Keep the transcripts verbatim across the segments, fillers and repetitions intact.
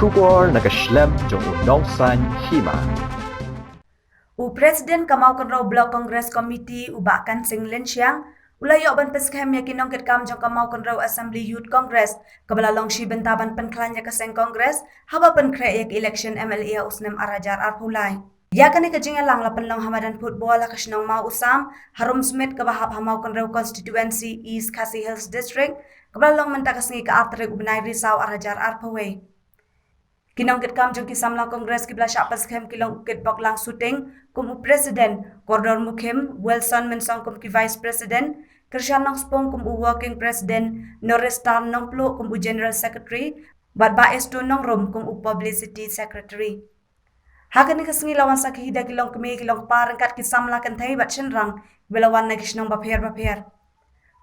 Khubor na ka shlem jong u Nongsaiñ Hima. U President ka Mawkynrew Block Congress Committee u Bah Kansing Lynshiang u la ïoh ban pynskhem ïa ki nongkitkam jong ka Mawkynrew Assembly Youth Congress kaba la long shi bynta ban pynkhlaiñ ïa ka seng Congress haba pynkhreh ïa ka election M L A ha u snem ar hajar arphew lai. Ïa kane ka jingïalang la pynlong ha madan football ha ka shnong Maw u Sam, harum Smit kaba hap ha Mawkynrew Constituency, East Khasi Hills District, kaba la long mynta ka sngi ka ar tarik u bnai Risaw ar hajar arphew wei. Ki nongkitkam jong ki samla Congress kiba la shah pynskhem ki long u Kitboklang Suting kum u President, Kordor Mukhim, Wilson Mynsong kum ki Vice President, Krishan Nongspung kum u Working President, Noristar Nongpluh kum u General Secretary, bad Bah Esto Nongrum kum u Publicity Secretary. Ha kane ka sngi la wan sakhi da ki longkmie ki longkpa ryngkat ki samla kynthei bad shynrang kiba la wan na ki shnong bapher bapher.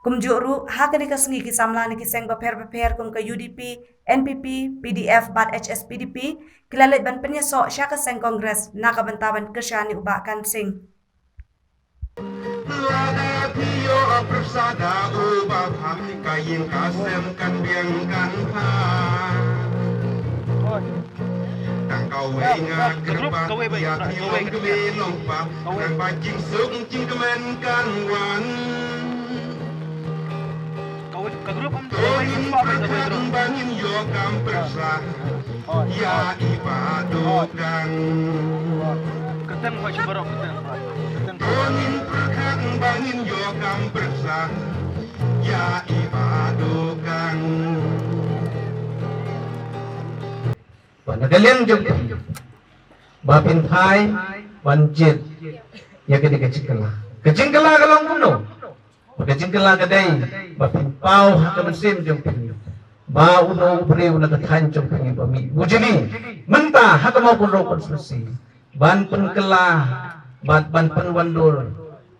Kumjuh ruh ha kane ka sngi ki samla na ki seng bapher bapher kum ka U D P, N P P, P D F bad H S P D P ki la leit ban pynïasoh sha ka seng Congress na ka bynta ban kyrshan ïa u Bah Kansing. Lada phi ïoh pyrsa da uba bha, ka ïing ka sem kan biang kan bha. Tang kawei nga kyrpad ïa phi long kmie long kpa, nang ba jingsuk jingkmen kan wan. To ngin pyrkhat ba ngin ïoh kam pyrsa ïa i Bah Dukang. To ngin pyrkhat ba ngin ïoh kam pyrsa ïa i Bah Dukang. Ba na ka liang jong phi ba phin phai ban jied ïa kane ka jingkylla. Ka jingkylla ka long kumno? Ba ka jingkylla ka dei ba phin paw ha ka mynsiem jong phi ba uno u briew na ka thaiñ jong phi ba mih bujli mynta ha ka Mawkynrew constituency ban pynkylla bad ban pynwandur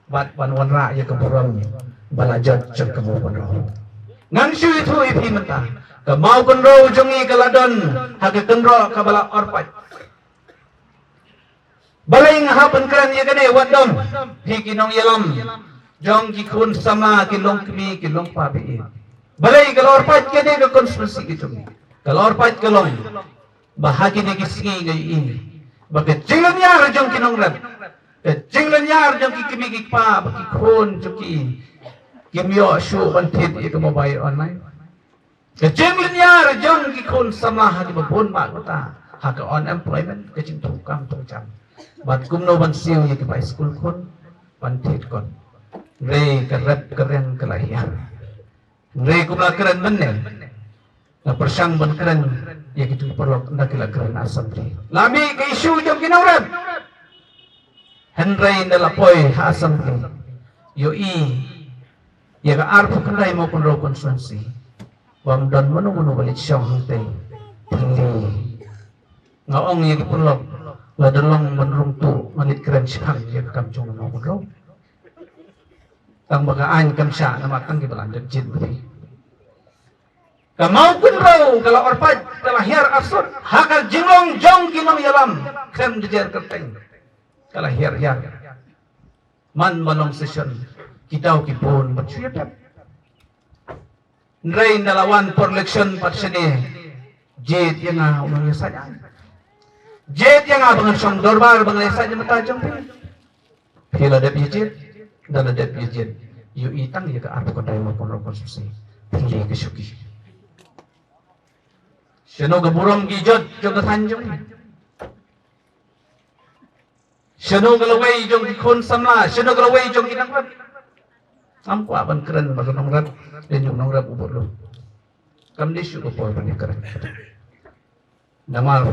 bad ban wanrah ïa ka burom ba la jot jong ka Mawkynrew. Ngan shu ïathuh ïa phi mynta, ka Mawkynrew jong ngi ka la don ha ka kynroh kaba la orpait. Balei nga hap ban kren ïa kane, wat dom phi ki nongïalam jong ki khun samla, ki longkmie ki longkpa ba ïeit. Balei ka la orpait kane ka constituency ka jong ngi? Ka la orpait ka long ba ha kine ki sngi nga ïohi ba ka jinglynñiar jong ki nongrep, ka jinglynñiar jong ki kmie ki kpa bad ki khun jong ki, kim ïoh shuh ban thied ïa ka mobile online. Ka jinglynñiar jong ki khun samla ha kiba bun bha kata, ha ka unemployment, ka jingthung kam thung jam. Bad kumno ban siew ïa ki bai skul khun ban thied kot. Hynrei ka rep ka riang ka la hiar. Hynrei kumba kren mynne, nga pyrshang ban kren ïa kito ki paralok ynda ki la kren ha assembly. La mih ka issue jong ki nongrep. Hynrei ynda la poi ha assembly, ïohi ïa ka arphew khyndai Mawkynrew constituency, bym don mano mano ba leit shong hangtei. Hynrei nga ong ïa ki paralok, lada long ban rung tuh, nga leit kren shiphang ïa ka kam jong u Mawkynrew. Tang ba ka aiñ kam shah namar tang kiba la dep jied bad phi. Ka Mawkynrew ka la orpait, ka la hiar arsut ha ka jinglong jong ki nongïalam, khlem da jer kyrteng. Ka la hiar hiar. Man ba long session, ki daw ki bun ban shu ïa dep. Hynrei ynda la wan por election pat shane, jied ïa nga u nongïasaid aiñ. Jied ïa nga ba ngan shong dorbar, ba ngan ïasaid na bynta jong phi. Phi la dep ïa jied, ynda la dep ïa jied, ïohi tang ïa ka arphew khyndai Mawkynrew constituency. Phi leh ka shuki. Shano ka burom ki jot jong ka thaiñ jong ngi? Shano ka lawei jong ki khun samla? Shano ka lawei jong ki nongrep? Ngam kwah ban kren ba ka nongrep, lane u nongrep u bud lum. Kam dei shuh ka por ban ïa kren. Namar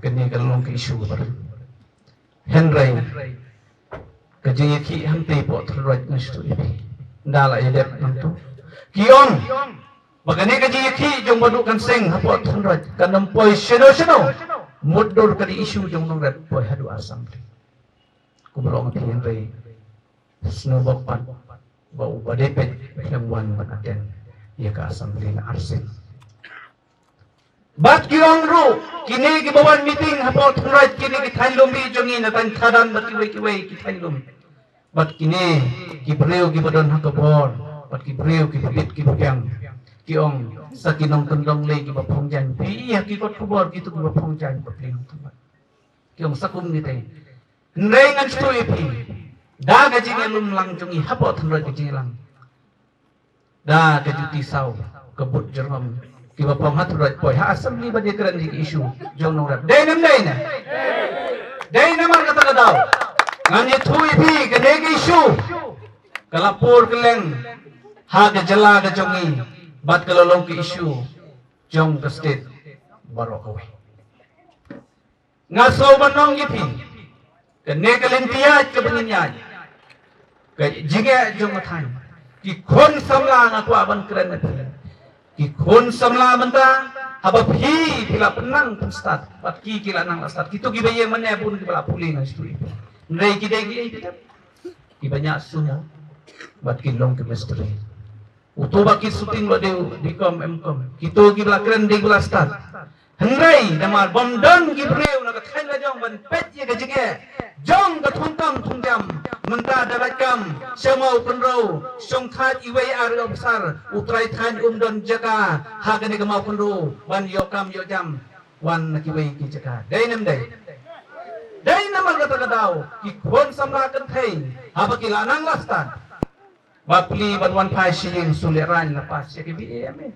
kane ka long ka issue kaba rim. Hynrei ka jingïakhih hangtei hapoh Thynroit nga shu ïohi. Ynda la ïa dep nangtu. Ki ong ba kane ka jingïakhih jong Bah Dukang Sing hapoh Thynroit kan ym poi shano shano. Mutdur ka dei issue jong nongrep poi haduh assembly. Kumba long phi hynrei sngewbok pat ba u ba dei peit phi ym wan ban attend ïa ka assembly na arsien. Bad ki ong ruh kine kiba wan meeting hapoh Thynroit, kine ki thaiñ lum ri jong ngi na Taiñthadan bad kiwei kiwei ki thaiñ lum. Bad kine ki briew kiba don ha ka bor, bad ki briew kiba bit kiba biang, ki ong sa ki nongkyndong lei kiba phong jaiñ, phi ïa ki kot khubor kito kiba phong jaiñ bapli hangto. Ki ong sa kumne te. Hynrei ngan shu ïathuh ïa phi da ka jingïalum lang jong ngi hapoh tynrai ka jingïalang. Da ka juti saw ka bud jyrngam kiba phong ha tynrai poi ha assembly ban ïakren ïa ki issue jong nongrep. Dei ne ym dei ne? Dei namar kata ka daw ngan ïathuh ïa phi kane ka issue ka la pur kylleng ha ka jylla ka jong ngi bad ka la long ka issue jong ka state baroh kawei. Nga sngew ban ong ïa phi kane ka lynti ïaid kaba ngin ïaid, ka jingeh jong ka thaiñ, ki khun samla nga kwah ban kren ïa phi. Ki khun samla mynta haba phi phi la pynang pynstad bad ki ki la nang la stad, kito kiba ïeng mynne bun kiba la pule ngan shu ïa phi. Hynrei ki dei ki ei ki dei kiba ñiah sung bad ki long ki mistri. Uto ba ki shooting ba dei u B.Com M.Com. Kito kiba la kren dei kiba la stad. Hynrei namar bym don ki briew na ka thaiñ la jong ban peit ïa ka jingeh jong ka thungtam thungjam. Mynta da lait kam sha Mawkynrew, shongthait iwei ar officer, u trai thaiñ um don jaka ha kane ka Mawkynrew ban ïoh kam ïoh jam wan na kiwei ki jaka. Dei ne ym dei? Dei namar kata ka daw ki khun samla kynthei haba ki la nang la stad. Bapli ban wan phai sha ïing shu lehraiñ la pass ïa ka B A M A.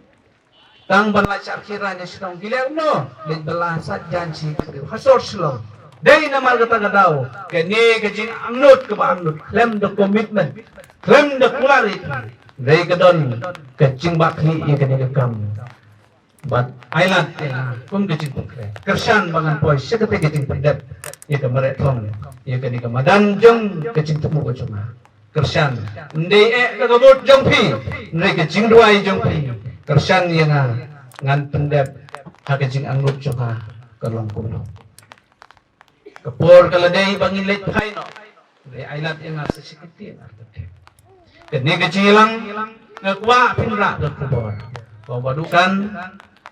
Tang ban leit sha ki raiñ sha shnong ki leh kumno? Leit bylla sait jaiñ sha ïing ki briew ha sor Shillong. Dei namar kata ka daw kane ka jingangnud kaba angnud khlem da commitment, khlem da kular ïa ki. Dei ka don ka jingbakla ïa kane ka kam. Bad ai lad ïa nga kum ka jingpynkhreh, kyrshan ba ngan poi sha kata ka jingpyndep ïa ka mareh thong ïa kane ka madan jong ka jingthmu ka jong nga. Kyrshan, ym dei eh ka kabut jong phi, hynrei ka jingduwai jong phi. Kyrshan ïa nga, ngan pyndep ha ka jingangnud jong nga ka long kumno. Ka por ka la dei ba ngin leit phai noh. Hynrei ai lad ïa nga sa shi kyntien ar kyntien. Kane ka jingïalang nga kwah phin rah da khubor. Ba ba dukan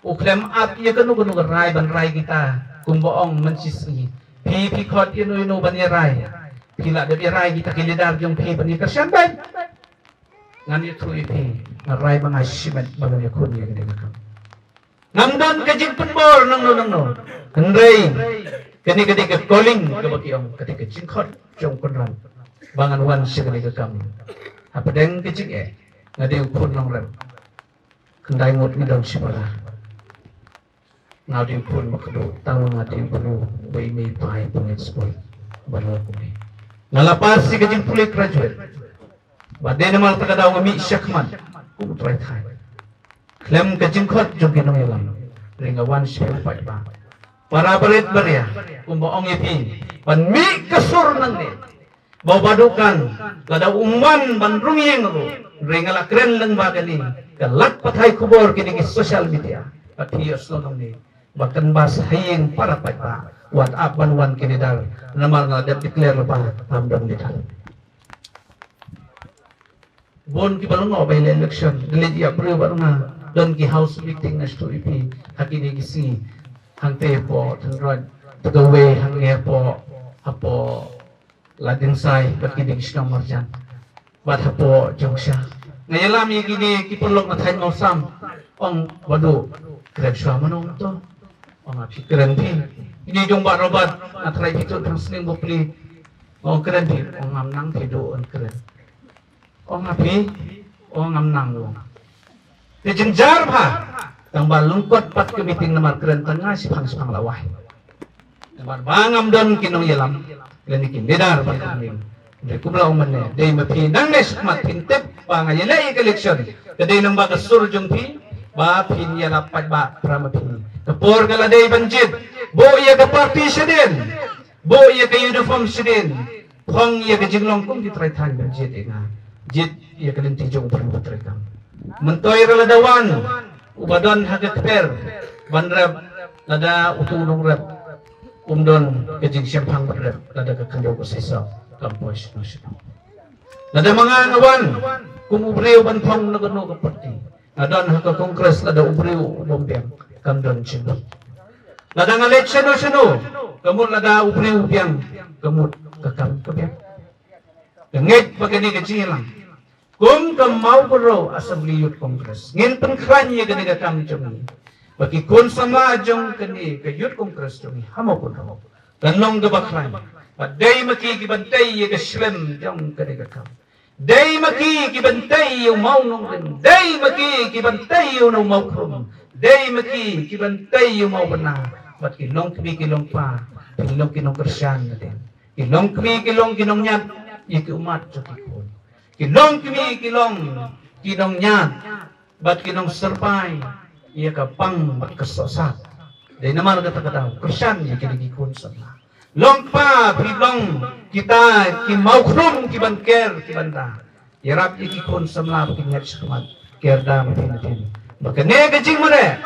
u khlem ap ïa kano kano ka rai ban rai kita kumba ong mynshisngi. Phi phi khot ïa no ïa no ban ïa rai. Phi la dep ïa rai kita ki leader jong phi ban ïa kyrshan ban. Ngan ïathuh ïa phi nga rai ba nga shimet ba ngan ïakhun ïa kane ka kam. Ngam don ka jingpynbor nangno nangno. Hynrei kane ka dei ka calling kaba ki ong, ka dei ka jingkhot jong u Kynrad ba ngan wan sha kane ka kam. Hapdeng ka jingeh nga dei u khun nongrep. Khyndai ngut ngi don shipara. Nga dei u khun ba kduh tang nga dei u briew ba i mei i pa i pynleit skul. Ba la kumne nga la pass ïa ka jingpule graduate. Ba dei namar kata ka daw nga mih shakhmat kum u trai thaiñ. Khlem ka jingkhot jong ki nongïalam, hynrei nga wan sha u paidbah. Para barit baria, kumba ong ïa phi, ban mih ka sur nangne. Ba u Bah Dukan lada um wan ban rung ïing ruh, hynrei nga la kren lyngba kane ka lad pathai khubor kine ki social media. Ba phi ïohsngew nangne ba kynbas ha ïing para paidbah, wat ap ban wan ki leader. Namar nga la dep declare lypa ngam don leader. Bun kiba lyngngoh ba ïaleh election, da leit ïa briew bad nga, don ki house meeting nga shu ïohi ha kine ki sngi. Hangtei hapoh Tynroi, te kawei hangne hapoh, hapoh Ladingsai bad kine ki shnong marjan. Bad hapoh Jongsha nga ïalam ïa kine ki paralok na thaiñ Mawsam. Ong Bah Duh, kren shuwa mano to. Ong nga phi kren phi. Kine jong Bah Robert nga tharai phi tuh tang sning bapli. Ong kren phi, ong ngam nang phi duh ong kren. Ong ha phi, ong ngam nang ong. Te jynjar bha, tang ba lyngkot pat ka meeting namar kren tang nga shiphang shiphang la wai. Namar ba ngam don ki nongïalam lane ki leader ban ka meeting. Dei kumba la ong mynne, dei ma phi nangne shakhmat phin tip ba nga ïaleh ïa ka election. Ka dei lyngba ka sur jong phi ba phin ïalap paidbah para ma phi. Ka por ka la dei ban jied, buh ïa ka party shadien. Buh ïa ka uniform shadien, phong ïa ka jinglong kum ki trai thaiñ ban jied ïa nga. Jied ïa ka lynti jong u briew ba trei kam. Myntoi ruh lada wan uba don ha ka kper ban rep, lada uto u nongrep um don ka jingshemphang ban rep, lada ka khyndew ka shisha kam poi shano shano. Lada ma nga nga wan kum u briew ban phong na kano ka party. Nga don ha ka Congress, lada u briew u bym biang kam don jingmut. Lada nga leit shano shano, ka mut lada u briew u biang, ka mut ka kam ka biang. Ka ngeit ba kane ka jingïalang kum ka Mawkynrew Assembly Youth Congress ngin pynkhlaiñ ïa kane ka kam jong ngi. Ba ki khun samla jong kane ka Youth Congress jong ngi ha Mawkynrew kan long kaba khlaiñ. Ba dei ma ki ki ban tei ïa ka shlem jong kane ka kam. Dei ma ki ki ban tei ïa u mawnongrim. Dei ma ki ki ban tei ïa u nongmawkhrum. Dei ma ki ki ban tei ïa u mawbynna. Bad ki longkmie ki longkpa, ki long ki nongkyrshan nadien. Ki longkmie ki long ki nongñiad ïa ki ummat jong ki khun. Ki longkmie ki long ki nongñiad bad ki nongsyrpai ïa ka pang bad ka sohsat. Dei namar kata ka daw kyrshan ïa kine ki khun samla. Long kpa phi long kita ki mawkhrum ki ban ker ki ban da. Ïarap ïa ki khun samla ba kin ïaid shakhmat, ker da ma phi ma phi. Ba kane ka jingmareh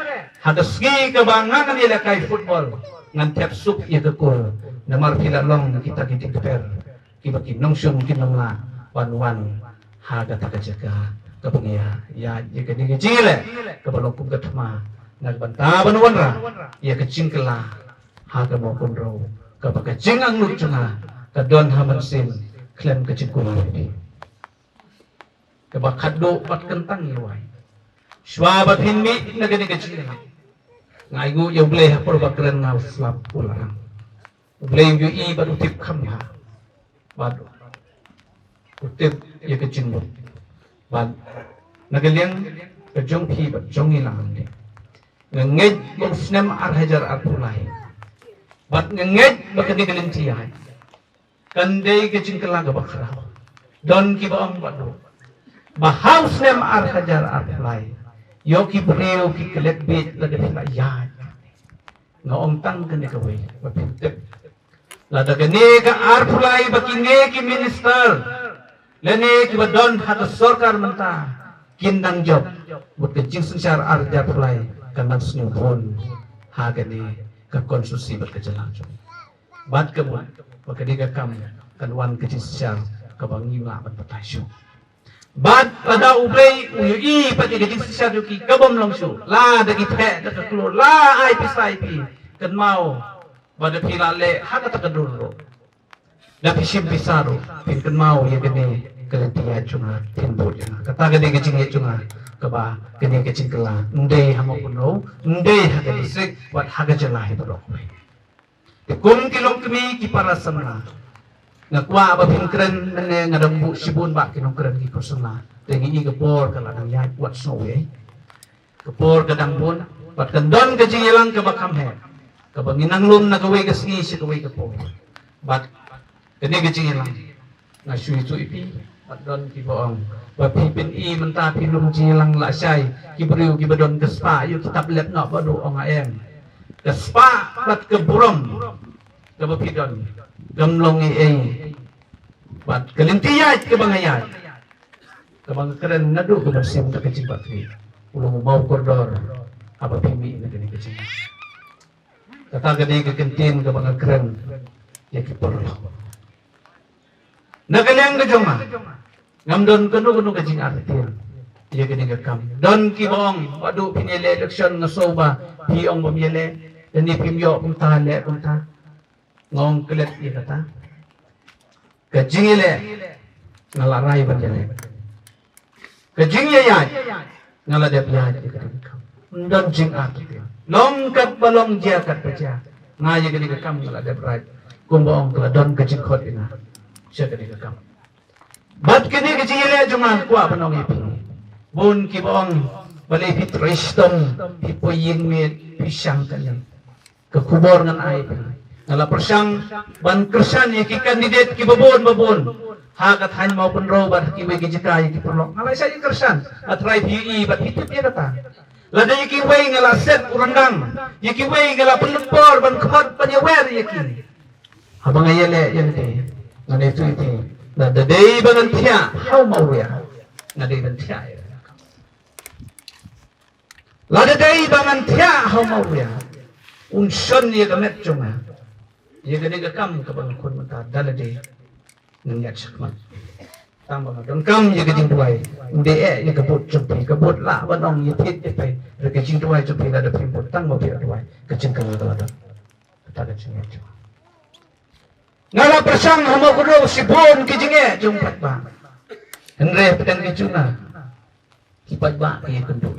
ha ka sngi kaba ngan ïalehkai football ngan thep suk ïa ka kol. Namar phi la long kita ki jingkper kiba ki nongshun ki nonglah ban wan ha kata ka jaka kaba ngi ïa, ïa, ïa kane ka jingïaleh kaba long kum ka thma na ka bynta ban wanrah ïa ka jingkylla ha ka Mawkynrew kaba ka jingangnud jong nga ka don ha mynsiem khlem ka jingkular. Kaba khatduh bad kyntang ïa wai. Shuwa ba phin mih na kane ka jingïalang, nga ainguh ïa U Blei ha por ba kren nga u slap u la rang. U Blei u ïohi bad u tip kham bha. Bad u tip ïa ka jingmut. Bad na ka liang ka jong phi bad jong ngi lang hangne, nga ngeit ba u snem ar hajar arphew lai bad nga ngeit ba kane ka lynti ïaid kan dei ka jingkylla kaba khraw. Don kiba ong bad u ba ha u snem ar hajar arphew lai ïoh ki briew ki klet bieit lada phi la ïaid. Nga ong tang kane kawei ba phin tip. Lada kane ka arphew lai ba kine ki minister lane kiba don ha ka sorkar mynta kin dang jop, mut ka jingsynshar ar hajar arphew lai kan dang sngewbha ha kane ka konstituensi bad ka jylla jong ngi. Bad ka mut ba kane ka kam kan wan ka jingsynshar kaba ngim lah ban batai shuh. Bad lada U Blei u ïohi pat ïa ka jingsynshar jong ki kabym long shuh, la da ki theh da ka klur, la ai pisa ïa phi, kynmaw ba da phi la leh ha kata ka dur ruh, da phi shim pisa ruh, phin kynmaw ïa kane ka lynti ïaid jong nga, phin bud ïa nga. Kata ka dei ka jingïeit jong nga kaba kane ka jingkylla, ym dei ha Mawkynrew, ym dei ha ka district, wat ha ka jylla hi baroh kawei. Te kum ki longkmie ki para samla, nga kwah ba phin kren, mynne nga dang buh shibun bah ki nongkren ki khun samla. Te ngi i ka por ka la dang ïaid wat sngewbha. Ka por ka dang bun bad kan don ka jingïalang kaba kham heh kaba ngin nang lum na kawei ka sngi sha kawei ka por. Bad kane ka jingïalang nga shu ïathuh ïa phi, bad don kiba ong ba phi pyni mynta phi lum jingïalang lashai, ki briew kiba don ka spah ïoh ki tap lep noh bad u ong ha em. Ka spah bad ka burom kaba phi don kam long ei ei bad ka lynti ïaid kaba nga ïaid kaba nga kren naduh kaba shem da ka jingbatai u long u maw kordor haba phi mih na kane ka jingïalang. Kata ka dei ka kyntien kaba nga kren ïa ki paralok. Na ka liang ka jong nga ngam don kano kano ka jingartatien ïa kane ka kam. Don kiba ong ba haduh phin ïaleh election nga sngew ba phi ong bym ïaleh, lane phim ïoh kumta leh kumta. Nga ong klet ïa kata. Ka jingïaleh nga la rai ban ïaleh. Ka jingïaid nga la dep ïaid ïa kane ka kam. Ym don jingartatien. Long katba long jia katba jia, nga ïa kane ka kam nga la dep rai. Kumba ong ka la don ka jingkhot ïa nga sha kane ka kam. Bad kane ka jingïaleh jong nga kwah ban ong ïa phi. Bun kiba ong balei phi trei shitom, phi poi ïing miet, phi shang kane. Ka khubor ngan ai phi, nga la pyrshang ban kyrshan ïa ki candidate kiba bun ba bun ha ka thaiñ Mawkynrew bad ha kiwei ki jaka ïa ki paralok. Nga la shah ïa kyrshan, nga trai phi ïohi bad phi tip ïa kata. Lada ïa kiwei nga la set u ryndang, ïa kiwei nga la pynlut por ban khot ban ïawer ïa ki. Haba nga ïaleh ïa lade, nga dei tu ïa phi, lada dei ba ngan thiah ha u mawria, nga dei ban thiah ïa. Lada dei ba ngan thiah ha u mawria, un shon ïa ka met jong nga ïa kane ka kam kaba nga khun mynta da lade ngan ïaid shakhmat. Tang ba nga donkam ïa ka jingduwai. Ym dei eh ïa ka vote jong phi, ka vote lah ban ong ïa phi ïa phi. Ka jingduwai jong phi lada phi vote tang ba phi la duwai, ka jingkyrmen ka la don. Kata ka jingeh jong nga. Nga la pyrshang ha Mawkynrew shibun ki jingeh jong paidbah. Hynrei pdeng ki jong nga ki paidbah ki ïakynduh.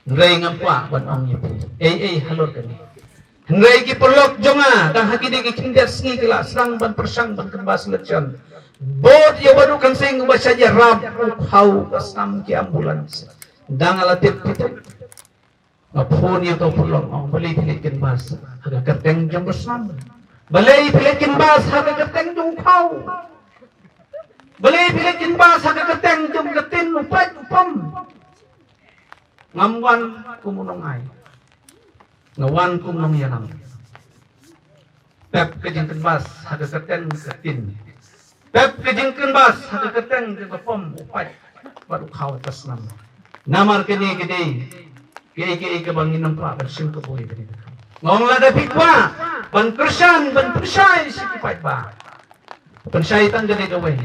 Hynrei ngam kwah ban ong ïa phi ei ei halor kane. Hynrei ki paralok jong nga, dang ha kine ki khyndiat sngi ki la sdang ban pyrshang ban kynbas election. Bad ïa ba duk kan seng ba sha ïarap u khaw ka snam ki ambulance. Dang la tip phi tip. Nga phone ïa ka paralok, ong balei phi leit kynbas ha ka kyrteng jong ka snam? Balei phi leit kynbas ha ka kyrteng jong u khaw? Balei phi leit kynbas ha ka kyrteng jong ka tin u pait u pom? Ngam wan kum u nongai. Nga wan kum u nongïalam. Pep ka jingkynbas ha ka kyrteng ka tin. Pep ka jingkynbas ha ka kyrteng ka pom u pait bad u khaw ka snam. Namar kane ka dei kaei kaei kaba ngin ym kwah ban shim kabu ïa kane. Nga ong lada phi kwah ban kyrshan ban pynshai sha ki paidbah, pynshai tang kane kawei.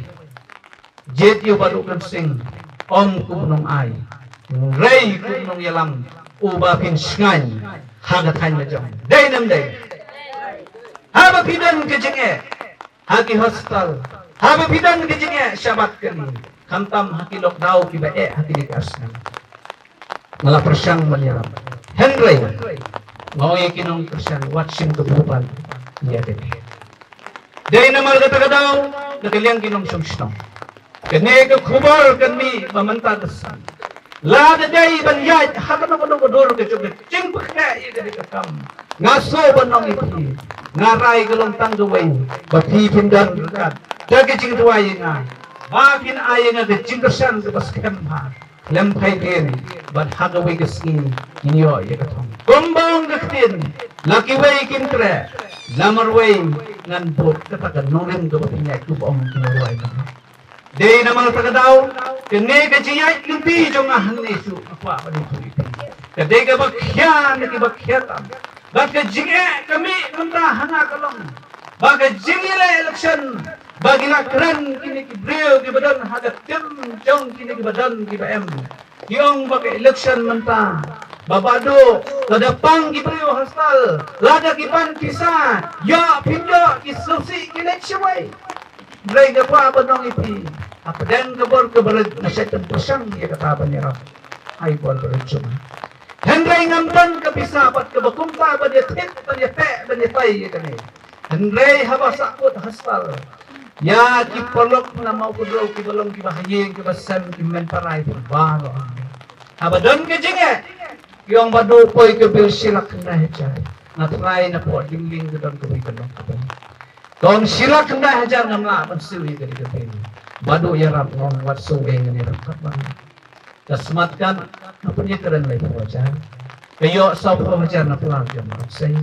Jied ïa u Bah Duh Kynrad Sing, ym kum u nongai, hynrei kum u nongïalam uba phin shngaiñ ha ka thaiñ la jong. Dei ne ym dei? Haba phi don ka jingeh ha ki hospital, haba phi don ka jingeh shabar kane, khamtam ha ki lockdown kiba eh ha kine ki ar snem. Nga la pyrshang ban ïarap. Hynrei nga ong ïa ki nongkyrshan, wat shim ka bupal ïa kane. Dei namar kata ka daw, na ka liang ki nongshong shnong, kane ka khubor kan mih ba mynta ka sngi, lada dei ban ïaid ha kano kano ka dur ka jong ka jingpynkhreh ïa kane ka kam, nga sngew ban ong ïa phi, nga rai ka long tang kawei, ba phi phin don ryngkat da ka jingduwai ïa nga, ba phin ai ïa nga ka jingkyrshan kaba skhem bha. Lem phai dien bad ha kawei ka sngi ngin ïoh ïa ka thong. Kumba ong ka ktien, la kiwei kin treh, la marwei ngan bud, kata ka nongrim kaba pynïaid, kumba ong ki nongwai. Dei namar kata ka daw, kane ka jingïaid lynti jong nga hangne shuh, nga kwah ban ïathuh ïa phi, ka dei kaba khia na kiba khia tam. Bad ka jingeh ka mih mynta ha nga ka long ba ka jingïaleh election ba ki la kren kine ki briew kiba don ha ka tim jong kine kiba don kiba em. Ki ong ba ka election mynta ba Bah Duh, lada pang ki briew hospital, lada ki pan pisa, ïoh pyndonkam ki sngewsih ki leit shawei. Hynrei nga kwah ban ong ïa phi, hapdeng ka bor kaba rit nga shait ban pyrshang ïa kata ban ïarap. Ai bor ba rit jong nga. Hynrei ngam don ka pisa bad kaba kumta ban ïa thied, ban ïa peh, ban ïa tai ïa kane. Hynrei haba sahkut hospital, ïa ki paralok na Mawkynrew kiba long kiba ha ïing kiba sem, ki hynmen para, kiba baroh. Haba don ka jingeh, ki ong Bah Duh, poi ka bill shi lak khyndai hajar. Nga tharai na pdeng jingïalang ka don kawei ka long kaba, ka ong shi lak khyndai hajar ngam lah ban siew ïa kane ka bill. Bah Duh ïarap, nga ong wat siew, eh, ngan ïarap katba nga. Ka smat kan, nga pynïakren laiphew hajar. Ka ïoh sawphew hajar na pla jong u Bah Duh.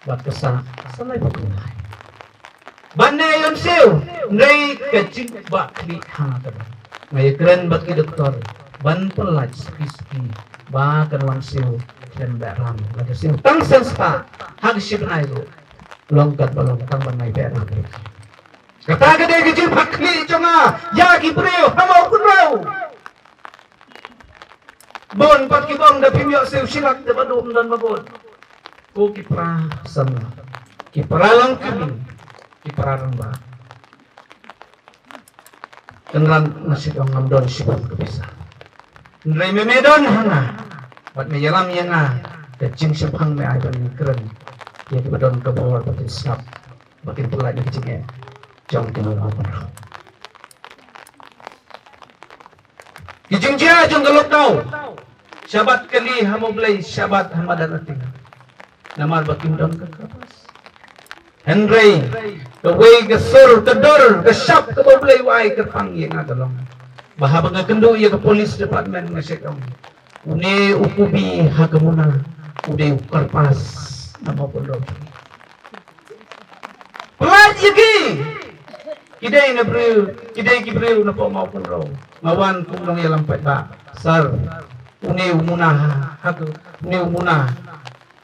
Bad ka sah, sa laiphew khyndai. Ban ne ïoh siew, hynrei ka jingbakla ha nga ka don. Nga ïakren bad ki doktor ban pyllait suki suki ba kan wan siew khlem beh ram. Nga da siew tang sien spah ha ka shi bnai ruh. Long katba long, tang ban nai beh ram. Kata ka dei ka jingbakla jong nga ïa ki briew ha Mawkynrew. Bun pat ki ong da phim ïoh siew shi lak te Bah Duh ym don ba bud. Ko ki para samla, ki para longkmie, ki para rangbah. Kynran, nga shu ong ngam don shibun ka pisa. Hynrei me, me don ha nga bad me ïalam ïa nga, ka jingshemphang me ai ban ïakren ïa kiba don ka bor ba kin sngap, ba kin pyllait na ka jingeh jong ki nong Mawkynrew. Ki jingjia jong ka lockdown, shabat kali ha ma U Blei, shabat ha madan ating. Namar ba kim don ka kyrpang. Hynrei kawei ka sur, ka dur, ka shap kaba U Blei u ai kyrpang ïa nga ka long ba haba nga kynduh ïa ka police department, nga shu ong, une u kubi ha ka muna u dei u kyrpang na Mawkynrew. Pyllait ïa ki. Ki dei na briew, ki dei ki briew na pdeng Mawkynrew. Nga wan kum nongïalam paidbah. Sir, une u muna ha, ha ka, une u muna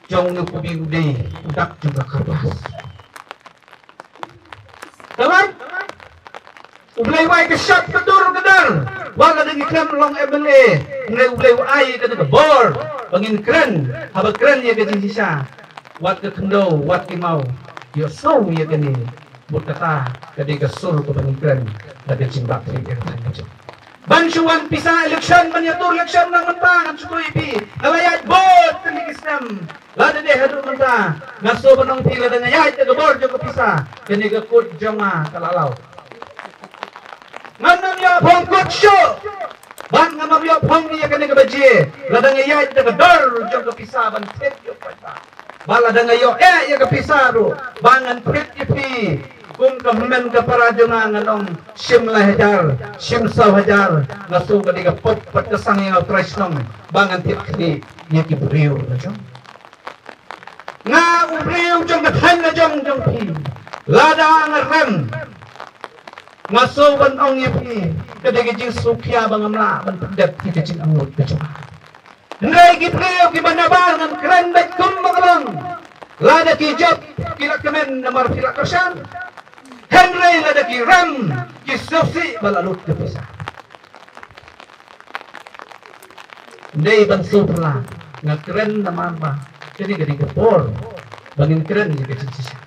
jong une u kubi u dei u dak jong ka kyrpang. Ka lait. U Blei u ai ka shap, ka dur, ka dar. Wat la dang ïa kren long M L A, hynrei U Blei u ai ïa ka bor ba ngin kren. Haba kren ïa ka jingshisha, wat ka khyndew, wat ki maw, ïohsngew ïa kane. Bad kata ka dei ka sur kaba ngin kren da ka jingbakla ïa ka thaiñ ka jong. Ban shu wan pisa election, ban ïatur election na mynta, ngan shu kylli phi. Nga la ïaid bun tylli ki snem. Lada dei haduh mynta, nga sngewbha ban ong phi, lada nga ïaid da ka bor jong ka pisa, kane ka kut jong nga ka la law. Ngan ym ïoh phong kut shuh. Bad ngan ym ïoh phong ïa kane ka baje. Lada nga ïaid da ka dor jong ka pisa ban thied ïa u paidbah. Bad lada nga ïoh eh ïa ka pisa ruh, ba ngan thied ïa phi kum ka hynmen ka para jong nga, ngan ong shim lai hajar, shim saw hajar. Nga sngew ka dei ka pop bad ka sang ïa nga, u trai shnong, ba ngan thied khlieh ïa ki briew la jong. Nga u briew jong ka thaiñ la jong jong phi. Lada nga rem, nga sngew ban ong ïa phi, ka dei ka jingsngewkhia ba ngam lah ban pyndep ïa ka jingangnud ka jong nga. Hynrei ki briew kiba nabar ngan kren beit kumba ka long. Lada ki jop, ki la kmen namar phi la kyrshan. Hynrei lada ki rem, ki sngewsih ba la lut ka pisa. Dei ban sngewphylla, nga kren namar ba kane ka dei ka por ba ngin kren ïa ka jingshisha.